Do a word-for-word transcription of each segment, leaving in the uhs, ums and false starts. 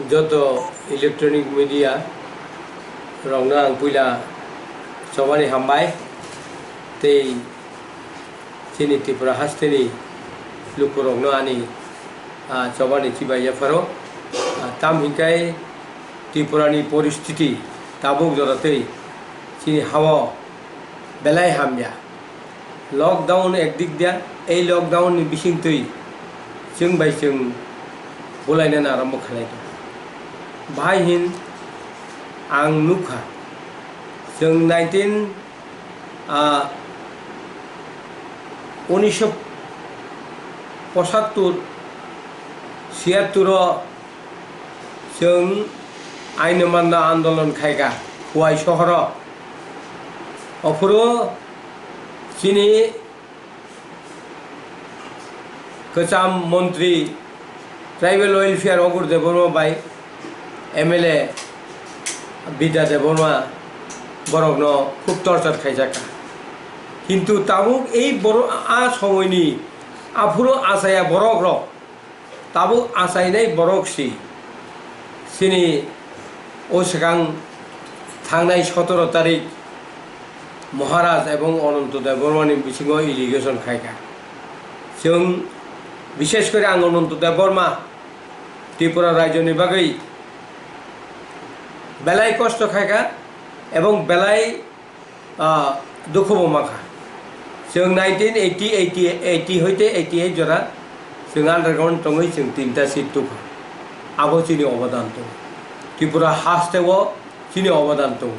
Joto electronic media rokno ang puila chobani hambai tei chini Tripura hasteni lukurokno ani, ah, chobani chibai yapharo. Ah, tam hinkai Tripurani poristiti tabuk jora tei chini hao belai hamya. Lockdown ekdik dia, ei lockdown ni bisingtwi chwng bai chwng bulainani arombo khlai tongo. Bahai hin ang nukha, chwng nineteen, ah, unisho pochattor, siyattor o chwng aino manna andolon khaikha Khowai sohoro. Ophuru chini kwcham montri Tribal Welfare Ogur Debbarma bai M L A Bidya Debbarma borokno khub torture khaijakha. Kintu tabuk ei borok a somoini aphuru achaya borokrok tabuk achainai borok si, chini o swkang thangnai sotoro tarik Maharaj ebong Ananto Debbarmani bisingo allegation khaikha. Chwng, bishesh kore ang Ananto Debbarma Tripura rajyoni bagwi belai kosto khaikha ebong belai ah, dukhubo mankha. Chwng nineteen eighty, eighty, eighty hoite eighty-eight jora chwng underground tongwi chwng tinta seat tubukha. Abo chini obodan tongo. Tripura hasteo chini obodan tongo.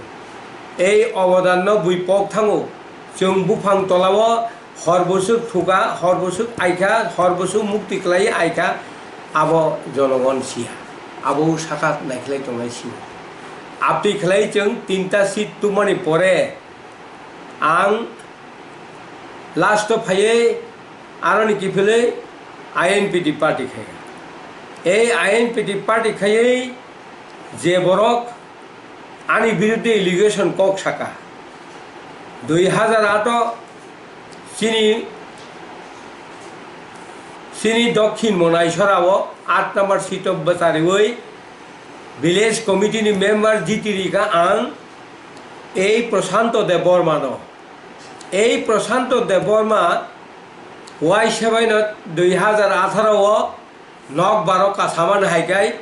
Ei obodanno bui pok thango. Chwng buphang tolao hor bwswk thukha, hor bwswk aikha, hor bwswk mukti kwlaiwi aikha, abo jonogon siya. Abo sakha naikhlai tongnai siya. Abtwi khlai chwng tinta seat tubumani pore ang last o phaiwi aroni kiphilwi I N P T party khai. Ei I N P T party khaiwi je borok ani biruddhe allegation kok saka, dui hazar aat o chini, chini Dokhin Monaisora o aat number seat o bwchariwi village committee ni member jiti rikha ang ei Prashanto Debbarma no. Ei Prashanto Debbarma Y seven no dui hazar atharo o nokbar o kasamani hai khe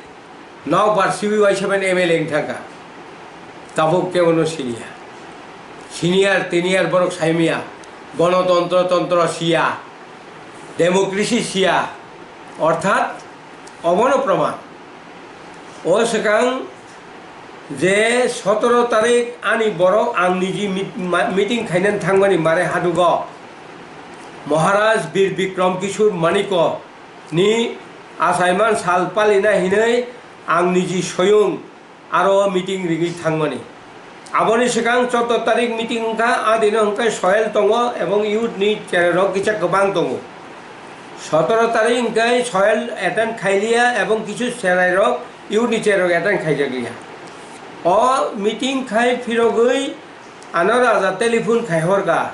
nokbar siwi Y seven M L A wng thangkha. Tabuk kebono siniya. Senior, tenure borok saimiya. Gonotontro, tontro siya. Democracy siya. Orthat obono proman. O swkang je sotoro tarik ani borok ang niji mit-, ma-, meeting khainani thangmani Mare Hadugo Maharaj Bir Bikram Kishore Maniko ni achaiman sal palina hinwi ang niji soyung aro meeting rigwi thangmani. Aboni swkang chotto tarik meeting wngkha, a dino hwnkhe soil tongo ebong youth ni cherairok kisa kwbang tongo. Sotoro tarik hwnkhe soil attend khailiya ebong kisu cherairok youth ni cherairok attend khaijakliya. O meeting khai phirogwi ano raja telephone khai horkha,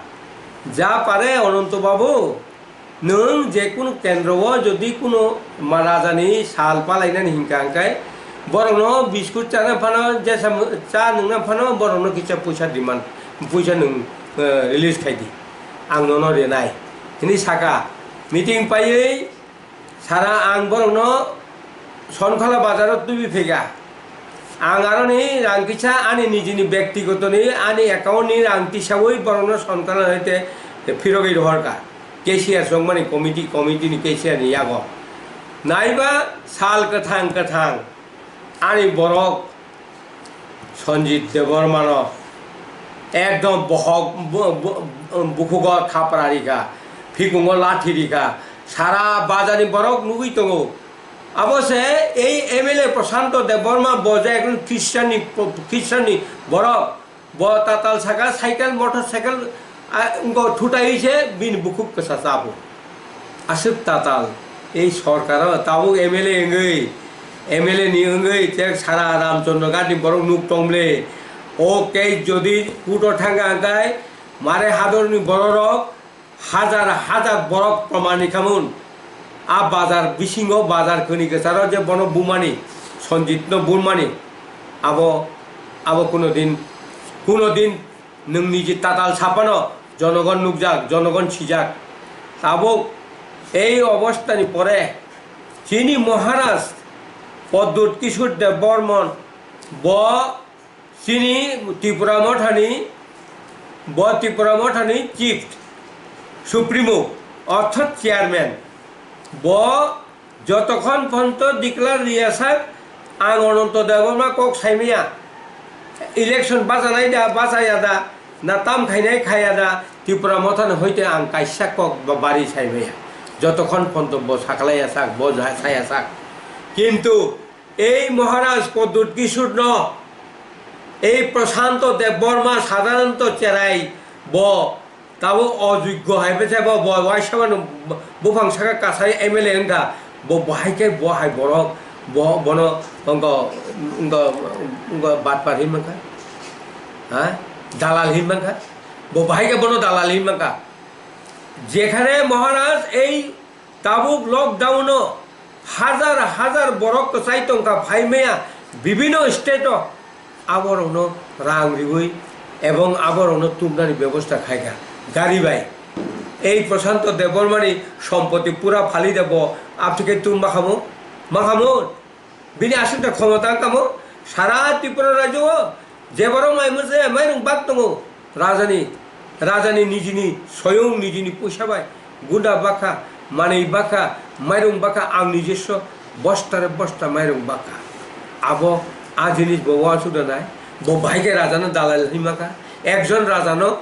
"Ja pare Ananto babu, nwng je kunu kendro o jodi kunu ma-, rajani sal palainani hinka hwnkhe borokno biskut chana phano, jesa cha nwngna phano borokno kisa puisa demand, puisa nwng, eh, release khai di, ang nono rinai," hinwi saka. Meeting paiwi sara ang borokno Sonkhala bazaro tubui phaikha. Ang aroni rang kisa ani nijini bektigotoni ani account ni rang tisawi borokno Sonkhala hoite phirogwi rohorkha. K C R chongmani committee, committee ni K C R ni yago. Naiba sal kwthang kwthang ani borok Sanjit Debbarmano ekdom bohok bu-, bu-, bukhugo thapra rikha, phikungo lathi rikha, sara bazarni borok nugwi tongo. Abo se ei M L A Prashanto Debbarma, bo je ekdom Christian ni, Christian ni borok, bo tatal saka cycle, motor cycle, ah, wngkha thutai se bini bukhuk kwsa chabo. Aswk tatal, ei sorkaro tabuk M L A wngwi, M L A ni wngwi tek sara Ramchandra Ghat ni borok nuk tong le. O case jodi court o thangkha hwnkhe Mare Hadorni bororok hajar hajar borok proman ni khamun. A bazar bisingo bazar kwni kwcharo je bono bumani Sanjitno burmani, abo, abo kuno din, kuno din nwng niji tatal sapano jonogon nukjak, jonogon sijak. Tabuk ei obostani pore chini Maharaj Pradyut Kishore Debbarman bo chini Tipra Mothani, bo Tipra Mothani Chief Supremo, orthat Chairman, bo jotokhon ponto declare riyasak, ang Ananto Debbarma kok saimaya, election bajanai da, bajaya da, na tam khainai khaya da, Tipra Mothani hoite ang kaisa kok ba-, bari saimaya. Jotokhon ponto bo saklaiyasak, bo ja-, sayasak. Kintu ei Maharaj Pradyut Kishorno, ei Prashanto Debbarma, Sadananto Cherai, bo tabuk ojoggo hai bwsa bo, bo waisa mano buphang saka kasai M L A wngkha, bo, bo hai khe bo hai borok, bo, bono wngkha, wngkha, wngkha batpar hinwi mankha, ha? Dalal hinwi mankha, bo, bo hai khe bono dalal hinwi mankha. Jekhane Maharaj ei tabuk lockdown-o hajar hajar borok kwchai tongkha phaimaya bibino state-o, aborokno rang riwi ebong aborokno tubnani bebosta khaikha gari bai. Ei Prashanto Debbarmani sompoti pura phali da bo, abtike tum makhamo? Makhamo? Bini aswk da khomota wngkha mo? Sara Tripura rajyo o je borok mai mwnse mairung bak tongo. Rajani, rajani nijini soyung nijini puisa bai gunda bakha, manwi bakha, mairung bakha, ang nijesso bostare bosta mairung bakha. Abo a jinis bo uansuk da nai. Bo bahai khe rajano dalal hinwi makha. Ekjon rajano,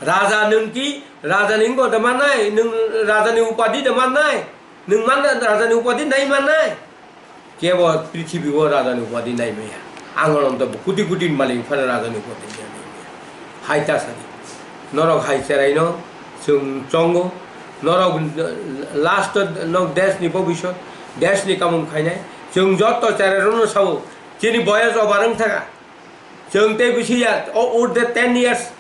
raja nwng ki rajani wngbo da mannai, nwng rajani upadi da mannai, nwng man rajani upadi nai mannai. Kebo prithibi o rajani upadi nai maya. Ang ono to kuti kuti malik phano rajani upadi nai maya. Hai ta sadi. Norok hai cheraino chwng chongo. Norok last nok desh ni bobisot, desh ni kamung khainai. Chwng jotto cherai rono sao. Chini boyos obar wng thaka. Chwng tei bisi ya, o urde ten years.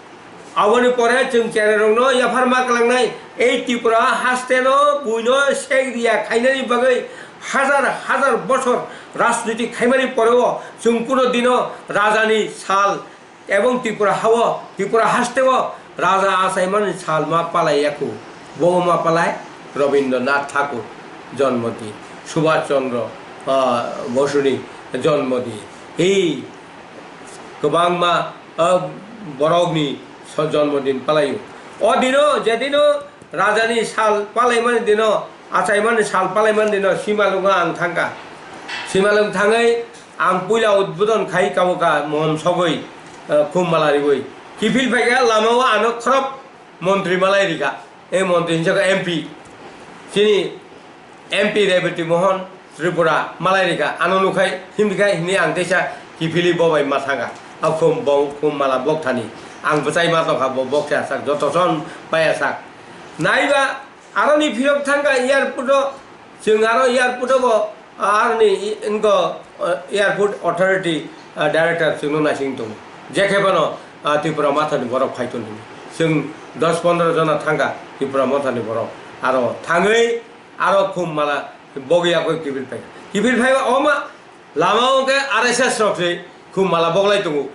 Aboni pore chwng cherai rokno yaphar ma kwlangnai. Ei Tripura haste no buino sek riya khainani bagwi hajar hajar bochor rajniti khaimani poreo chwng kuno dino rajani sal ebong Tripura hao, Tripura hasteo raja achaimani sal ma palai yakhu. Bo ma palai Rabindranath Thakur jonmodin, Subhash Chandra, ah, Bosuni jonmodin. Ei kwbangma, ah, borokni so-, jonmodin palaio. O dino, je dino rajani sal palaimani dino, achaimani sal palaimani dino Simalungo ang thangkha. Simalung thangwi ang puila udbodon khai kabo ka mohom sogwi, ah, khum mala riwi. Kiphil phaikha lamao ano khorop montri malai rikha. E montri hinjak M P. Chini M P Rebati Mohan Tripura malai rikha, ano nukhai himkha hini ang teisa kiphilwi bobai ma thangkha. A khum bo-, khum mala bokthani. Ang bwchai ma tongkha bo boksa sak, joto son paya sak. Naiba aroni phirok thangkha airport o, chwng aro airport o bo Aroni i-, wngkha, uh, airport authority, uh, director chwngno naising tongo. Jekhe phano, uh, Tripura Mothani borok phai tong hwnwi. Chwng dos pondro jona thangkha Tripura Mothani borok. Aro thangwi aro khum mala bogwi yakwi kiphil phai. Kiphil phai o ma lama o khe R S S rok se khum mala boglai tongo.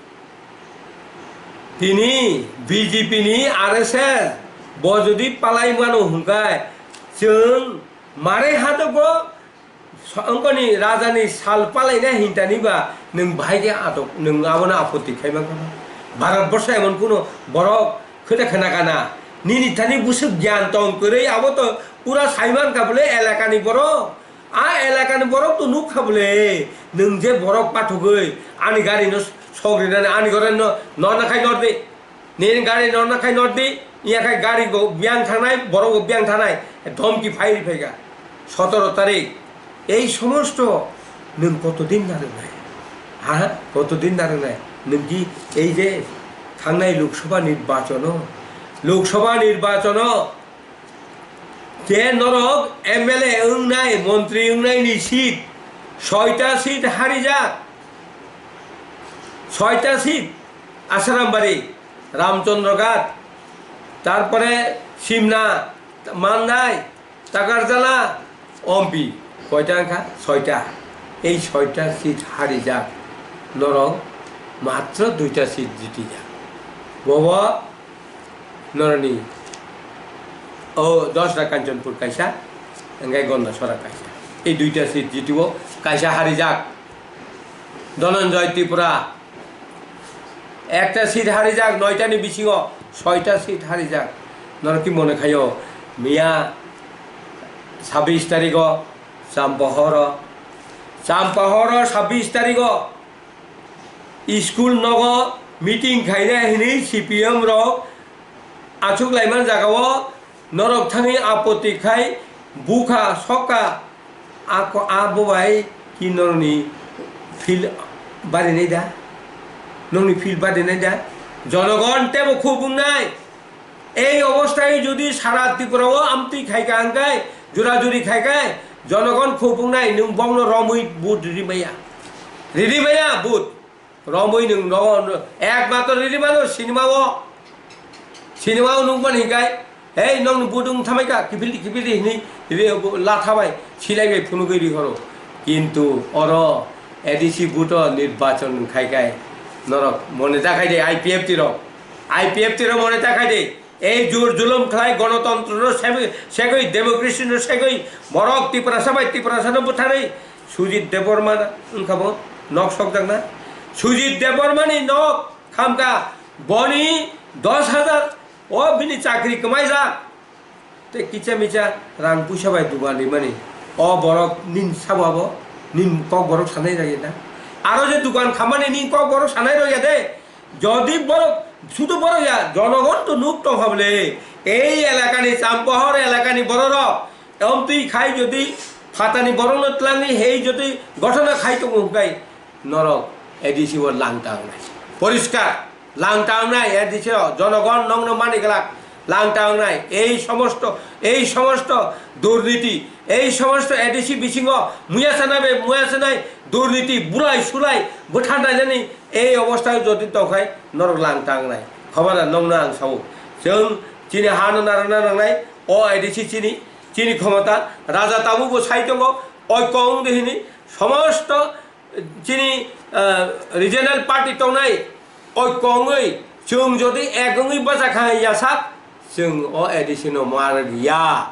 Tini B J P ni R S S bo jodi palai mano hwnkhe chwng mare hadogo So-, wngkoni rajani sal palaina hintani ba nwng bahai khe atok, nwng abono apotti khaima kha. Bharat borsho emon kuno borok khwna khwna kana. Nini thani bwswk gyan tong kwrwi abo to pura saiman kha bwle elakani borok. A elakani borok to nuk kha bwle. Nwng je borok pathogwi ani gari no sok rinani ani gari no norna khai nordi. Nini gari norna khai nordi, iya khai gari bo biyang thangnai, borok bo biyang thangnai, dhomki phai ri phaikha. Sotoro tarik, ei somosto nwng kotodin narwknai? Ha? Kotodin narwknai? Nwng ki ei je thangnai Lok Sabha nirbachono, Lok Sabha nirbachono je norok M L A wngnai, montri wngnai ni seat, soita seat harijak, soita seat, Asarambari, Ramchandra Ghat, tarpore Simna, Mandai, Takarjala, Ompi, koita wngkha? Soita. Ei soita seat harijak, norok matro duita seat jitijak. Bobo noroni o Dosra Kanchanpur kaisa, hingke Gondasora kaisa. Ei duita seat jitio, kaisa harijak. Dhananjay Tripura ekta seat harijak, noitani bisingo soita seat harijak. Norok ki mone khayo, miya sabbish tarigo Champahoro, Champahoro sabbish tarigo school nogo meeting khaina hinwi C P M rok achuk laiman jagao norok thangwi apoti khai bukha sokha ako abo bai ki norokni field barinai da? Nokni field barinai da? Jonogon tebo khubungnai. Ei obostai jodi sara Tripura o amtwi khaika hingkai, jura juri khaika, jonogon khobongnai nwng bongno romwi vote riri maya. Riri maya vote. Romwi nwng no, no, ekmatro riri mano sinima o. Sinima o nukmani hingkai, "Hei, nokni vote wng thamai ka, kiphildi, kiphildi," hinwi ri-, lathabai, silaibai phunugwi rihoro. Kintu oro A D C vote o nirbachon wngkhaikai, norok mone ta khai de, I P F T rok. I P F T rok mone ta khai de. Ei jur julum khlai, gonotontro no segwi, segwi, democracy no segwi, borok Tiprasa bai Tiprasa no butharwi Sujit Debbarma wngkha bo nok sokjakna. Sujit Debbarma ni nok khamkha, boni dos hajar o bini chakri kwmaijak. Tei kicha micha rang puisa bai dugan rimani. O borok nini sabo abo, nini kok borok sanai rok ya da? Aro je dugan khamani nini kok borok sanai rok ya de? Jodi borok, sudu borok ya, jonogon to nuk tong kha bole. Ei elakani, Champohor elakani bororok, omtwi khai jodi phatani borokno twlangwi hei jodi gothona khai tongo hwnkhe, norok A D C o langta wngnai. Poriskar, langta wngnai A D C o, jonogon nokno mani glak, langta wngnai. Ei somosto, ei somosto durniti, ei somosto A D C bisingo muya sanai bai muya sanai durniti, bulai sulai bwtharnainani ei obostha jodi tongkhai norok langta wngnai. Khobada nokno ang sao, chwng chini hano narwkna nangnai, o A D C chini, chini khomota, raja tabukbo sai tongo, oikong de hini, somosto chini, ah, regional party tongnai, oikong wngwi chwng jodi ek wngwi bachakha yasak, chwng o A D C no mar ya.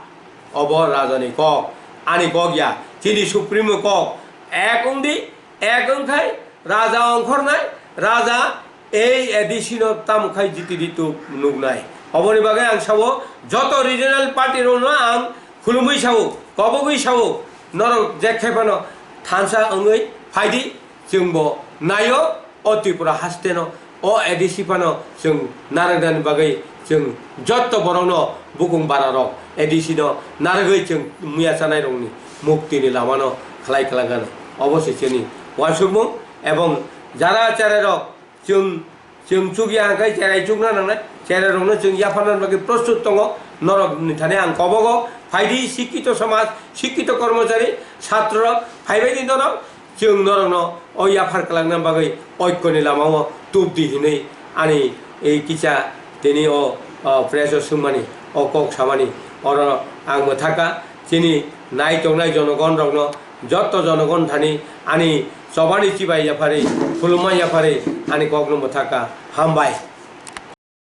Obo raja ni kok, ani kok ya, chini supremo kok. Ek wngdi, ek wngkhai raja ongkhornai, raja ei A D C no tamo khai jiti ditu nuknai. Oboni bagwi ang sao, joto regional party rokno ang khulumwi sao, kobogwi sao, norok jekhe phano thansa wngwi phaidi, chwngbo naio o Tripura hasteno, o A D C phano chwng narwknani bagwi chwng jotto borokno bukung bararok A D C no narwgwi chwng muya chanairokni muktini lamano khlai kwlangkha. Obo se chini uansukmung, ebong jara cherairok chwng, chwng chukya hwnkhe cherai chukna nangnai, cherairokno chwng yapharna bagwi prostut tongo. Norokni thani ang kobogo phaidi, sikkito somaj, sikkito kormochari, chatrorok phaibaidi norok, chwng norokno o yaphar kwlangna bagwi oikoni lamao tubdi hinwi ani ei kisa tini o, o press o swngmani, o kok samani, oro ang mwthaka chini nai tongnai jonogon rokno, jotto jonogon thani ani chobani chibai yapharwi, khulumma yapharwi ani kokno mwthaka. Hambai.